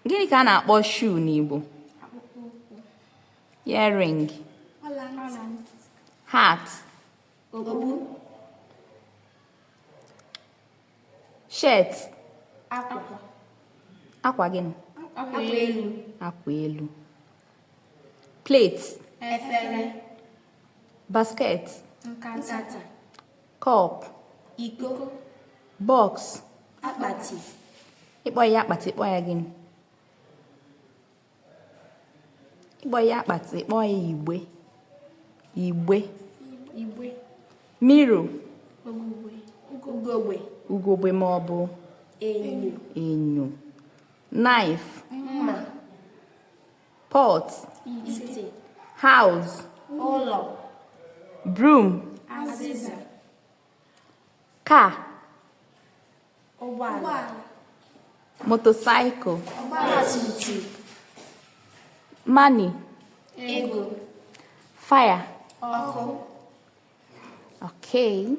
Gịnị ka a na-akpọ shoe n'Igbo? Earring. Hat. Okpu. Shirt. Akwa. Akwa gịnị? Akwa elu. Akwa elu. Plate. Efere. Basket. Nkata. Cup. Iko. Box. Akpati. Ị kpọọ ya akpati, ị kpọọ ya gịnị? Ị kpọọ ya akpati, ị kpọọ ya igbe. Igbe. Igbe. Mirror. Ugogbe. Ugogbe ma ọ bụ enyo. Enyo. Knife. Mma. Pot. Ite. House. Ụlọ. Broom. Azịza. Car. Ụgbọala. Motorcycle. Ọgbatumtum. Money. Ego. Fire. Ọkụ. Okay.